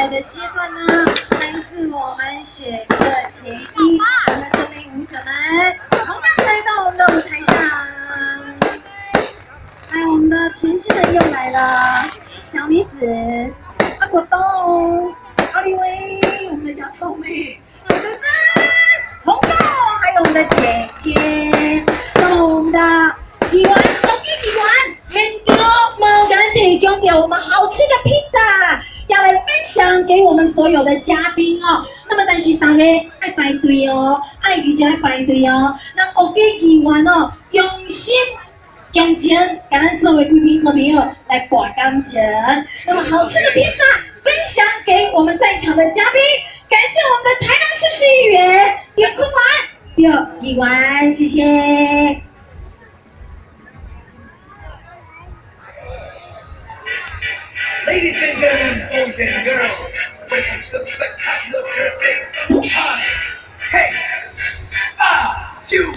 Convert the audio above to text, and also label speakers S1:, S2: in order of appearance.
S1: 來的階段呢，來自我們雪克甜心，我們這名舞者們同樣來到我們的舞台上。哎，我們的甜心們又來了，小米子、阿果凍、奧利威，我們的丫頭妹，好的呢，紅豆，還有我們的姐姐，那麼我們的議員，國際議員，現場嘛給咱提供著我們好吃的披薩，要來分享給我們所有的嘉賓哦。那麼但是大家愛排隊哦，愛而且愛排隊哦。那國際議員哦，用心用情，共咱所有貴賓好朋友來博感情。那麼好吃的披薩分享給我們在場的嘉賓，感謝我們的台南市市議員劉坤完，劉議員，謝謝。
S2: Ladies and gentlemen, boys and girls, welcome to the spectacular first day summer party. Hey, are you